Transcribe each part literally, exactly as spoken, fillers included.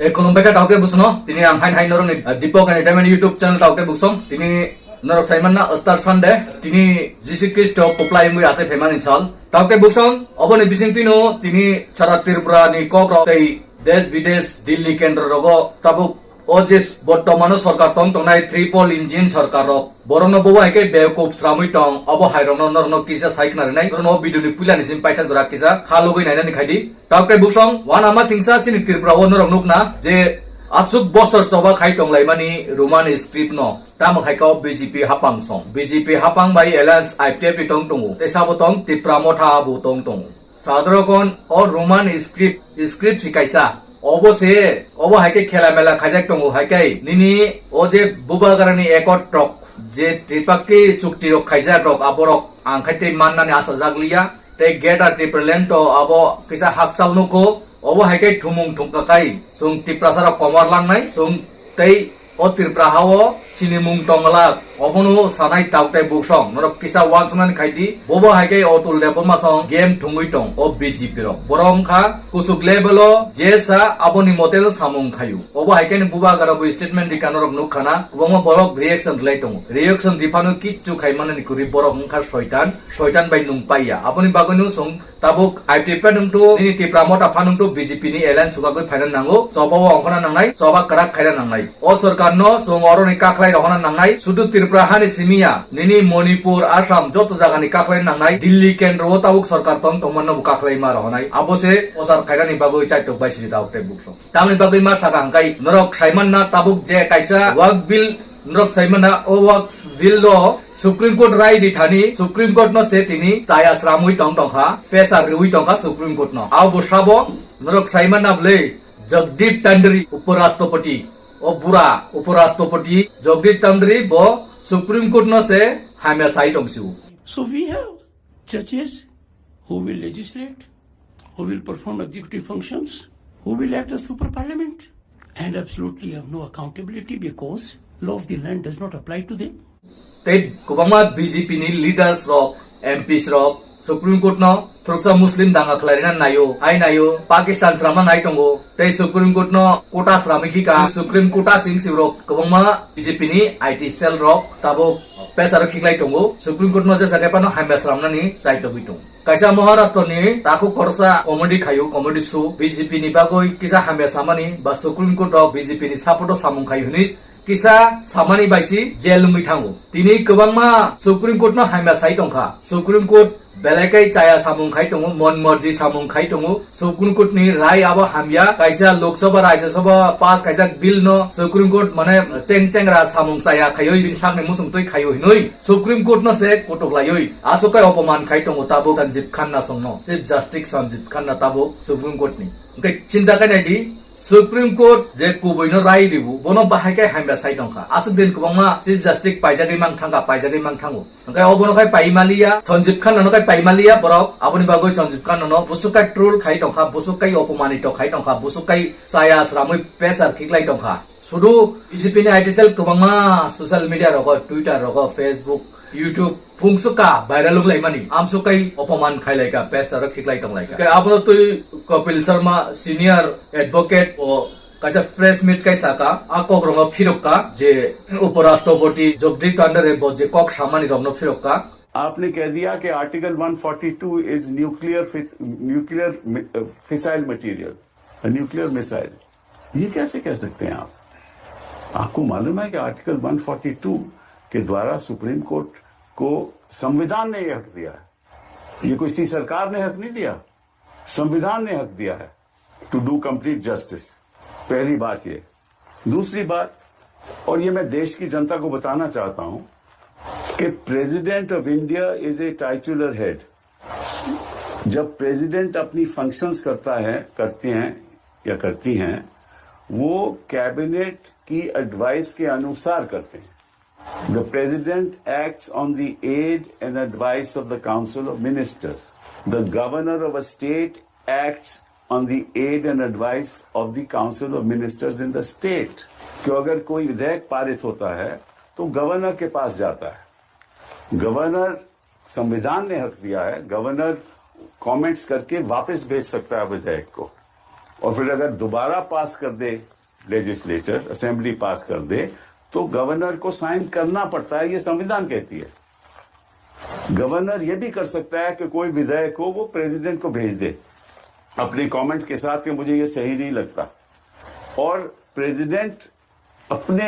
E khulumbai kha taoke busono, tini ang hain hain norokni, uh, Deepak Entertainment YouTube channel taoke busong, tini norok saimanna Easter Sunday, tini Jisu Khristo kuplai wngwi achai phaimani sal. Taoke busong, oboni bisingtwino tini sara Tripura ni kokrok tei desh bidesh, Delhi kendro rogo tabuk o je bortomano sorkar tong tongnai triple engine sorkar rok, borokno bobo hai khe bekup sramwi tong, obo hai rokno norokno kisa sai khna rinai, norokno o video ni puila ni simi paithak jora kisa kha logwi nainani khaidi. Taoke busong, wanama singsa chini Tripura o norok nukna je aswk bosor choba khai tonglaimani Roman script no. Tamo khai kha o B J P hapang song. B J P hapang bai alliance I P F ni tong tongo. Tei sabo tong Tipra Motha bo tong tongo. Sadrokon o Roman script, script si kaisa. Obo se, obo hai khe khela mela khaijak tongo hai khe. Nini o je Bubagrani accord rok, je Tripakki chukti rok khaijak rok, aborok ang khai tei mannani asa jak liya. Tei Greater Tipraland to abo kisa hakchal nuko. Obo hai khe thumung thungka kai. Chwng Tiprasa rok komor langnai. Chwng tei o Tripura ha-o sinimung tongla, obono sanai taoke busong, norok kisa uansuknani khaidi, bobo hai khe Atul Debbarma song game thungwi tong, o B J P rok. Borok wngkha kuchuk level o je sa aboni mote no samung khaio. Obo hai khe ni Bubagra bo statement rika norok nukha na, kwbangma borok reaction rwlai tongo. Reaction riphano kichu khai manani kwrwi borok wngkha soitan, soitan bai nung paiya. Aboni bagwino chwng Tabuk I P F T wngthu, nini Tipra Motha phan wngthu B J P ni alliance sugagwi phaina nango, choba o ongkhorna nangnai, choba kwrak khaina nangnai. O sorkar no chwng oroni kakhlai rohorna nangnai, sudu Tripura hani simi ya, nini Manipur, Assam joto jaga ni kakhlai nangnai, Delhi kendro o tabuk sorkar tong tongmano bo kakhlai ma rohonai. Abo se ochar khainani bagwi chaitok bai siri tabuk tei bukso. Tamni bagwi ma saka hangkai norok saimanna tabuk je kaisa work bill Norok sai mana o Waqf Bill no Supreme Court rai di thani, Supreme Court no se tini chaya sramwi tong tongkha, pressure riwi tongkha Supreme Court no. Abo sabo norok sai mana bwle Jagdeep Tandri Uparashtropati, o bura Uparashtropati Jagdeep Tandri bo Supreme Court no se hamya sai tong siu. So we have judges who will legislate, who will perform executive functions, who will act as super parliament, and absolutely have no accountability because law of the land does not apply to them. Tei kwbangma B J P ni leaders rok, M Ps rok Supreme Court no thuruksa Muslim danga khlairina naio, hai naio, Pakistan srama nai tongo, tei Supreme Court no quota sramwi khika, Supreme Court sing sirok kwbangma B J P ni I T cell rok tabuk Pesaro khiklai tongo, Supreme Court no jesa khe phano hamya sramnani chai togwi tongo. Kaisa Maharashtra ni takhuk khoroksa comedy khaio, comedy show, B J P ni bagwi kisa hamya samani ba Supreme Court rok B J P ni support o samung khai hwnwi kisa samani bai si jail wngwi thango. Tini kwbangma Supreme Court no hamya sai tongkha. Supreme Court Belai kai chaya samung khai tongo, mon morji samung khai tongo. Supreme Court ni rai abo hamya. Kaisa Lok Sabha, Rajya Sabha pass kaisa bill no Supreme Court mane cheng cheng ra samung chaya khaioi, bini sakni musung twi khaio hinoi Supreme Court no se kotok laioi. Aswk kai opoman khai tongo tabuk Sanjib Khanna song no, Chief Justice Sanjib Khanna tabuk Supreme Court ni. Hwnkhe chinta khai nai di, Supreme Court je kubui no rai ribu, bono bahai kai hamya sai tongkha. Aswk din kwbangma Chief Justice paijagwi mang thangkha, paijagwi mang thango. Hwnkhe obono khai pai maliya, Sanjib Khanna no khai pai maliya borok. Aboni bagwi Sanjib Khanna no busuk khai troll khai tongkha, busuk khai opomanito khai tongkha, busuk khai chaya sramwi pressure khiklai tongkha. Sudu B J P ni I T cell kwbangma social media rogo, Twitter rogo, Facebook, YouTube, phungsuk ka viral wnglaimani, amsuk khai opoman khailaika, pressure khiklai tonglaika. Hwnkhe abono twi Kapil Sharma, senior advocate o Kaisa press meet kai saka, a kokrokno phirok ka je Uparashtropati Jagdeep Tandre bo je kok samani rokno phirok ka. आपने कह दिया कि article one forty two is nuclear fi-, nuclear mi-, uh, fissile material, a nuclear missile. ये कैसे कह सकते हैं आप? आपको मालूम है कि आर्टिकल वन फ़ोर्टी टू के द्वारा सुप्रीम कोर्ट को संविधान ने ये हक दिया है, ये कोई सी सरकार ने हक नहीं दिया, संविधान ने हक दिया है to do complete justice. पहली बात ये। दूसरी बात, और ये मैं देश की जनता को बताना चाहता हूं कि President of India is a titular head. जब प्रेसिडेंट अपनी फंक्शंस करता है, करते हैं या करती हैं, वो कैबिनेट की एडवाइस के अनुसार करते हैं। The President acts on the aid and advice of the Council of Ministers. The Governor of a state acts on the aid and advice of the Council of Ministers in the state. क्यों, अगर कोई विधेयक पारित होता है तो गवर्नर के पास जाता है। गवर्नर, संविधान ने हक दिया है, गवर्नर कमेंट्स करके वापस भेज सकता है विधेयक को। और फिर अगर दोबारा पास कर दे, लेजिस्लेचर असेंबली पास कर दे, तो गवर्नर को साइन करना पड़ता है, ये संविधान कहती है। गवर्नर ये भी कर सकता है कि कोई विधेयक हो, वो प्रेसिडेंट को भेज दे अपने कमेंट के साथ कि मुझे ये सही नहीं लगता। और प्रेसिडेंट अपने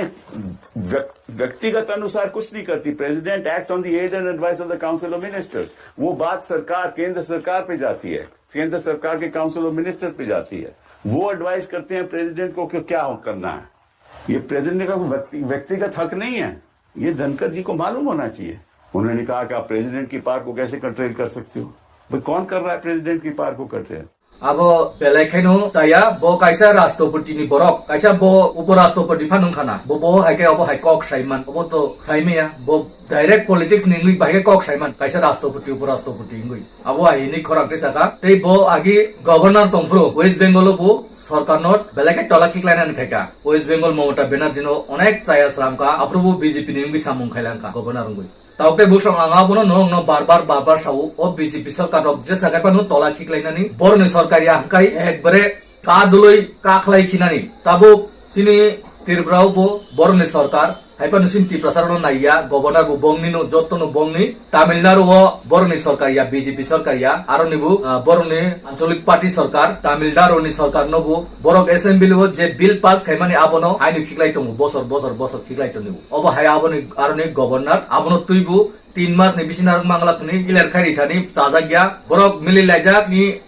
व्यक-, व्यक्तिगत अनुसार कुछ नहीं करती। President acts on the aid and advice of the Council of Ministers। वो बात सरकार, केंद्र सरकार पे जाती है, केंद्र सरकार के काउंसिल ऑफ मिनिस्टर पे जाती है। वो एडवाइस करते हैं प्रेसिडेंट को कि क्या करना है। ये प्रेसिडेंट का कोई व्यक्ति-, व्यक्तिगत हक नहीं है। ये धनखड़ जी को मालूम होना चाहिए। उन्होंने कहा कि आप प्रेसिडेंट की पावर को कैसे कंट्रोल कर सकते हो? भाई, कौन कर रहा है प्रेसिडेंट की पावर को control? Abo belai khaino chaya, bo kaisa rashtrapati ni borok, kaisa bo upo rashtrapati phano wngkha na, bo, bo hai khe obo hai kok saiman, obo to saimaya, bo direct politics ni wngwi bahai khe kok saiman, kaisa rashtrapati, upo rashtrapati wngwi. Abo hai hinwi khorang tei saka, tei bo agi governor tongphuru, West Bengal o bo sorkar no belai khe tola khiklainani khaika. West Bengal Mamata Banerjee no onek chaya slamka, aphuru bo B J P ni wngwi samung khailangka governor wngwi. Taukte buksong ang abono norokno bar bar, bar bar sao, o B J P sorkar rok jesa kaiphano tola khiklainani, boroni sorkar ya hwnkhe ekbare kaduloi kakhlai khinani. Tabuk chini Tripura o bo boroni sorkar, haiphano chini Tiprasa rokno naiya, governor bo bongni no, jotto no bongni, Tamil Nadu o boroni sorkar ya, B J P sorkar ya, aroni bo, ah, boroni ancholik party sorkar, Tamil Nadu ni sorkar no bo, borok assembly o je bill pass khaimani abono haino khiklai tongo, bosor, bosor, bosor khiklai tongo. Obo hai aboni, aroni governor abono twibo tin mas ni bisingo narwk manglak ni iler khai rithani chajak ya. Borok mili laijak ni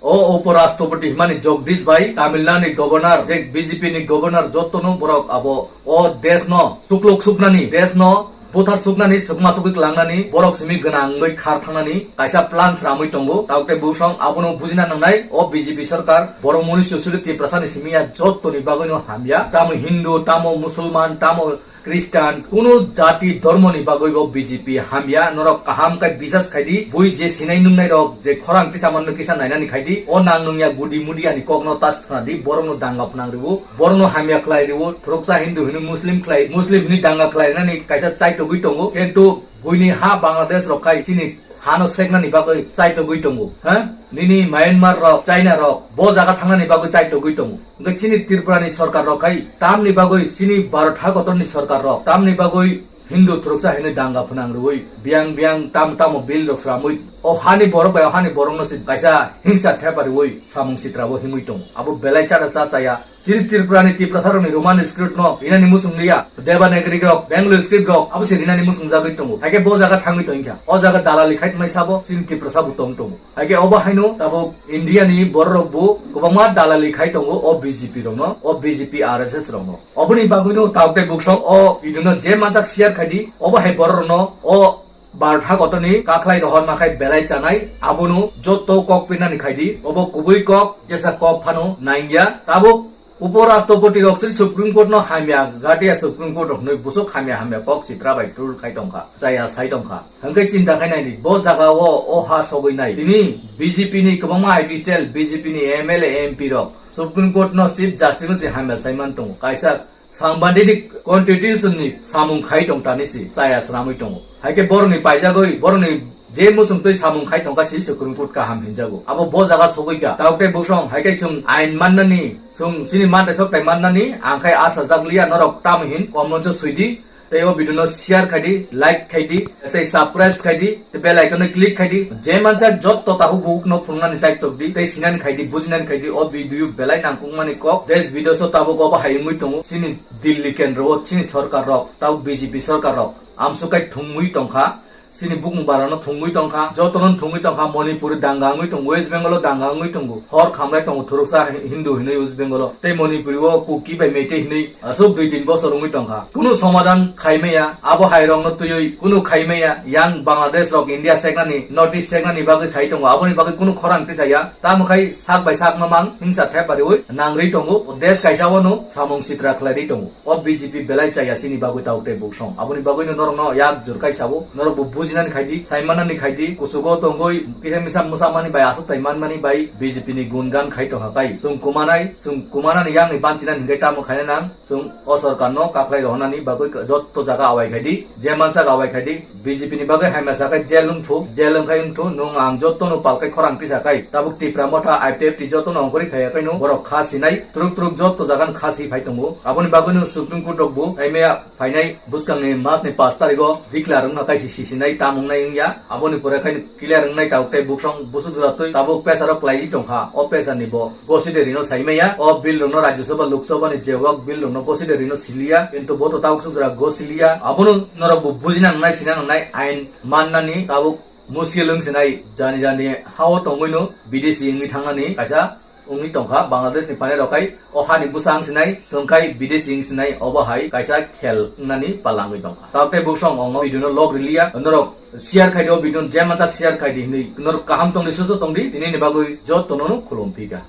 o upo rashtrapati himani Jagdish bai, Tamil Nadu ni governor, je B J P ni governor, jotto no borok abo o desh no sukluk suknani, desh no buthar suknani, sukma sukwi kwlangnani, borok simi gwnang wngwi khar thangnani kaisa plan sramwi tongo. Taukte buksong abono bujina nangnai, o B J P sorkar borok munisyo suri Tiprasa ni simi ya jotto ni bagwi no hamya, tamo Hindu, tamo Musulman, tamo Christian, kunu jati dhormo ni bagwi bo B J P hamya, norok kaham khe bisas khai di, bui je sinai nungnai rok je khorang tisa manno kisa nainani khai di, o nang nungya gudi mudi ani kok no tas khna di, borok no danga phnang riwo, borok no hamya khlai riwo, thuruksa Hindu hino Muslim khlai, Muslim hino danga khlai nani kaisa chaitogwi tongo, kintu buini ha Bangladesh rok khai chini hano seknani bagwi chaitogwi tongo, ha? Nini Myanmar rok, China rok, bo jaga thangnani bagwi chaitogwi tongo. Hwnkhe chini Tripura ni sorkar rok khai tamni bagwi chini Bharat hakotor ni sorkar rok tamni bagwi Hindu thuruksa hinwi danga phnang rwui biang biang tam tamo bill rok sramwi o hani borok bai o hani borok no se kaisa hingsa thepa rwui samung sitra bo himwi tongo. Abo belai chara cha chaya. Chini Tripura ni Tiprasa rok ni Roman script no rinani muchung liya, Devanagari rok, Bengali script rok abo se rinani muchung jagwi tongo. Haikhe bo jaga thangwi tongkha. O jaga dalali khai tongmai sabo chini Tiprasa bo tong tongo. Haikhe obo haino tabuk India ni borok rok bo kwbangma dalali khai tongo o B J P rok no, o B J P R S S rok no. Oboni bagwi no tabuk tei buksong o video no je manjak share khai di, obo hai borok rok no o Bharat hakotor ni kaklai rohor ma khai belai chanai, abono jotto kok pinani khai di, obo kubui kok, jesa kok phano nangya, tabuk Upo Rashtrapati rok sri Supreme Court no hamya, gatia Supreme Court rok noi busuk hamya hamya kok sitra bai tul khai tongkha, chaya sai tongkha. Hwnkhe chinta khai nai di, bo jaga o, o ha sogwi nai. Tini B J P ni kwbangma I T cell, B J P ni M L A, M P rok Supreme Court no Chief Justice no se hamya sai man tongo. Kaisa Sambandini constitution ni samung khai tong tani si chaya swnamwi tongo. Haikhe boroni paijagwi, boroni je muchung twi samung khai tongkha si Supreme Court kaham hinjago. Abo bo jaga sogwi kha. Tabuk tei buksong, haikhe chwng ain mannani, chwng chini mantai soktai mannani, ang khai asa jak liya norok tamo hin comment o swi di. Tei o video no share khai di, like khai di, tei subscribe khai di, tei bell icon no click khai di. Je mansa jotto tahu buk no phungnani chai tok di, tei sinani khai di, bujinani khai di, o video belai nangkukmani kok. Des video so tabuk obo hai wngwi tongo. Chini Delhi kendro o chini sorkar rok, tabuk B J P sorkar rok amsuk khai thumwi tongkha. Chini bukung bara no thumwi tongkha, joto no thumwi tongkha. Manipur danga wngwi tongo, West Bengal o danga wngwi tongo. Hor khamlai tongo thuruksa Hindu hinwi West Bengal o. Tei Manipuri o Kuki bai Meitei hinwi aswk dui tin bosor wngwi tongkha. Kunu somadan khaimaya, abo hai rok no twiwi kunu khaimaya, yang Bangladesh rok India seknani, North East seknani bagwi sai tongo, aboni bagwi kunu khorang tisaya. Tamo khai sak bai sak no mang hingsa thepariwi nangri tongo, o desh kaisa o no samung sitra khlairi tongo. O B J P belai chaya chini bagwi tabuk tei buksong. Aboni bagwi no norok no yak jurkai sabo, norok bo bujinani khai di, saimanani khai di, kusugo tongwi kisa misa mwsamani bai aswk tai manmani bai B J P ni gungan khai tongkha kai. Chwng kumanai, chwng kumanani yakni banchinani hingke tamo khaina nang, chwng o sorkar no kaklai rohornani bagwi jotto jaga awai khai di, je mansak awai khai di. B J P ni bagwi hamya sakai jail wngthu, jail wngkhai wngthu, nwng ang jotono palkai khorang tisa khai. Tabuk Tipra Motha, I P F T jotono ongkhorwi khaiya khaino borok kha sinai, truk truk joto jagan kha si phai tongo. Aboni bagwino Supreme Court rokbo haimaya phainai bwskangni masni pash tarigo declare wngkha khai si sisinai tam wngnai wngya. Aboni pore khai clear wngnai tabuk tei buksong busuk jora twi tabuk pressure o kwlaiwi tongkha. O pressure ni bo gosi de rino saimaya. O bill rokno Rajya Sabha, Lok Sabha ni je wak bill rokno gosi de rino siliya. Kintu bo to tabuk suk jora gosiliya. Abono norok bo bujina nangnai, sina nangnai, ain mannani tabuk muskil wng sinai. Jani jani hao tongwino bidesi wngwi thangnani kaisa wngwi tongkha Bangladesh ni phainairok khai. O hani bwsa wng sinai, chwng khai bidesi wng sinai, obo hai kaisa khel wngnani pala wngwi tongkha. Tabuk tei buksong ongno video no log riliya, norok share khai di, o video no je mansak share khai di hinwi norok kaham tongdi, susu tongdi, tini ni bagwi jotono no khulum phika.